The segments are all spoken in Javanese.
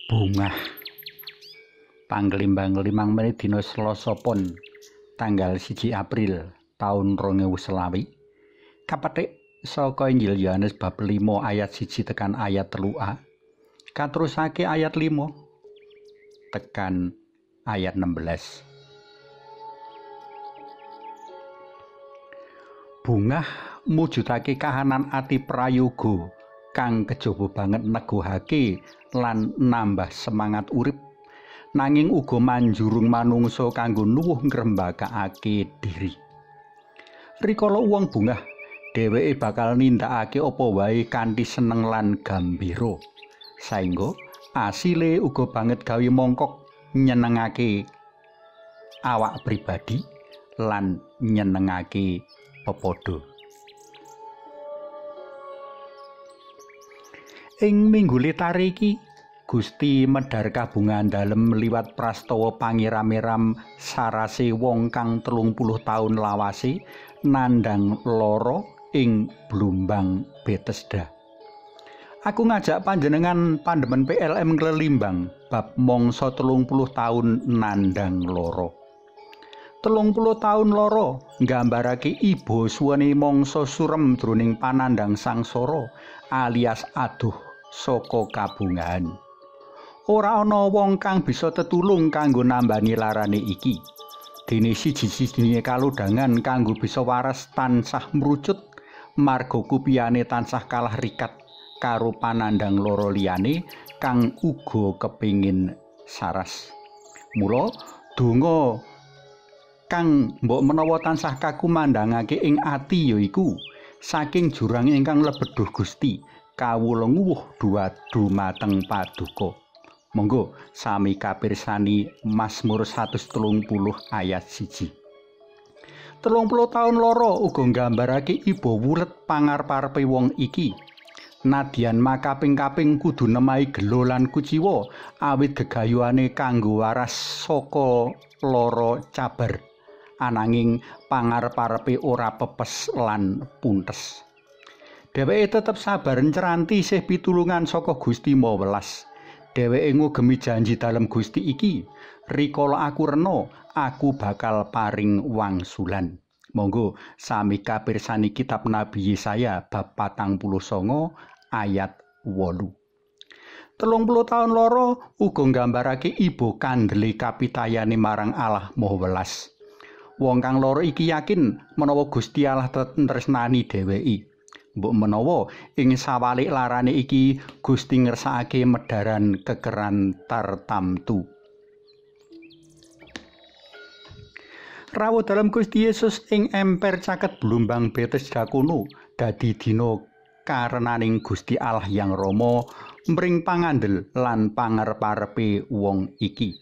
Bungah Panglimbang 5 menit dina Selasa Pon tanggal 1 April taun 2020 kapethik saka Injil Yohanes bab 5 ayat 1 tekan ayat 3a katerusake ayat 5 tekan ayat 16. Bungah mujudake kahanan ati prayoga kang kejaba banget neguhake lan nambah semangat urip, nanging uga manjurung manungsa kanggo nuwuh ngrembakakake diri. Rikala wong bungah, dheweke bakal nindakake apa wae kanthi seneng lan gambira, saengga asile uga banget gawe mongkok nyenengake awak pribadi lan nyenengake pepadha. Ing minggu letare iki, Gusti medhar kabungan dalem liwat prastawa pangiram-iram sarase wong kang 30 taun lawase nandhang lara ing Blumbang Betesda. Aku ngajak panjenengan pandemen PLM nglelimbang bab mangsa 30 taun nandhang lara. 30 taun lara nggambarake iba suwene mangsa surem jroning panandhang sangsara alias aduh saka kabungahan. Ora ana wong kang bisa tetulung kanggo nambani larane iki. Dene siji-sijine kalodhangan kanggo bisa waras tansah mrucut marga kupiyane tansah kalah rikat karo panandhang lara liyane kang uga kepingin saras. Mula donga kang mbok menawa tansah kakumandhangake ing ati yaiku saking jurang ingkang lebeduh Gusti kawula nguwuh dumateng paduka. Monggo sami kapirsani Mazmur 130 ayat 1. 30 taun lara uga nggambarake iba wulet pangarep-arepe wong iki. Nadyan makaping-kaping kudu nemahi gelo lan kuciwa awit gegayuhane kanggo waras saka lara cabar. Ananging pangarep-arepe ora pepes lan puntes. Dheweke tetep sabar ncranti isih pitulungan saka Gusti Maha Welas. Dheweke ngugemi janji dalem Gusti iki, rikala aku rena, aku bakal paring wangsulan. Monggo sami kapirsani kitab Nabi Yesaya bab 49 ayat 8. 30 taun lara uga nggambarake iba kandele kapitayane marang Allah Maha Welas. Wong kang lara iki yakin menawa Gusti Allah tresnani dheweke. Mbok menawa ing sawalik larane iki Gusti ngersakake medharan kekeran tartamtu. Rawuh dalem Gusti Yesus ing emper caket Blumbang Betesda kono dadi dina karenaning Gusti Allah Yang Rama mring pangandel lan pangarep-arepe wong iki.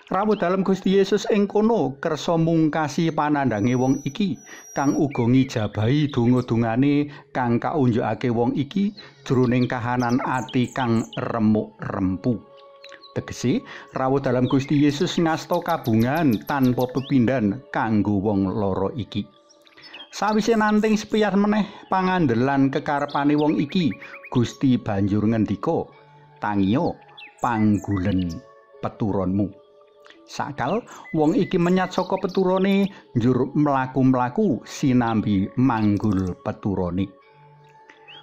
Rawuh dalem Gusti Yesus ing kono kersa mungkasi panandhange wong iki kang uga ngijabahi donga-dongane kang kaunjukake wong iki jroning kahanan ati kang remuk rempu. Tegese rawuh dalem Gusti Yesus ngasta kabungan tanpa pepindhan kanggo wong lara iki. Sawise nanting sepiyar meneh pangandelan kekarepane wong iki, Gusti banjur ngendika, "Tangiya panggulen peturonmu." Sakal wong iki menyat saka peturone njur mlaku-mlaku sinambi manggul peturone.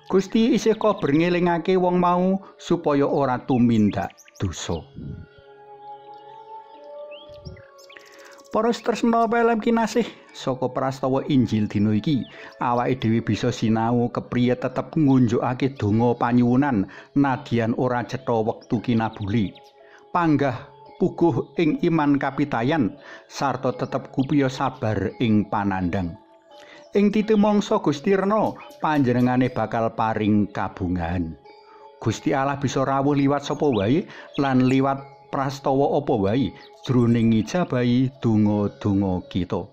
Gusti isih kober ngelingake wong mau supaya ora tumindak dosa. Para tresna PLM kinasih, saka prastawa Injil dina iki awake dhewe bisa sinau kepriye tetep ngunjukake donga panyuwunan nadyan ora cetha wektu kinabuli. Panggah puguh ing iman kapitayan sarta tetep kupiya sabar ing panandhang. Ing titi mangsa Gusti rena panjenengane bakal paring kabungahan. Gusti Allah bisa rawuh liwat sapa wae lan liwat prastawa apa wae jroning ngijabahi donga-donga kita.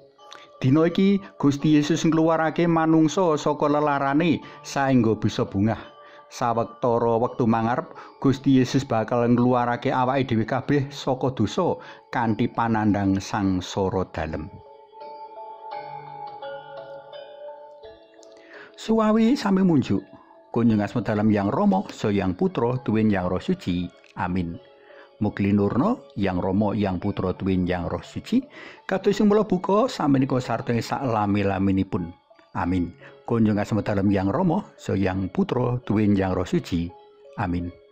Dina iki Gusti Yesus ngluwarake manungsa saka lelarane saengga bisa bungah. Sawetara wektu mangarep, Gusti Yesus bakal ngluwarake awake dhewe kabeh saka dosa kanthi panandhang sangsara dalem. Suwawi sami munjuk. Kunjung asma dalem Yang Rama, Sang Yang Putra, tuwin Yang Roh Suci. Amin. Mugi nurna Yang Rama, Yang Putra tuwin Yang Roh Suci, kados sing mula buka samenika sarta sak lami-laminipun. Amin. Kunjung asma dalem Yang Rama, so Yang Putra tuwin Yang Roh Suci. Amin.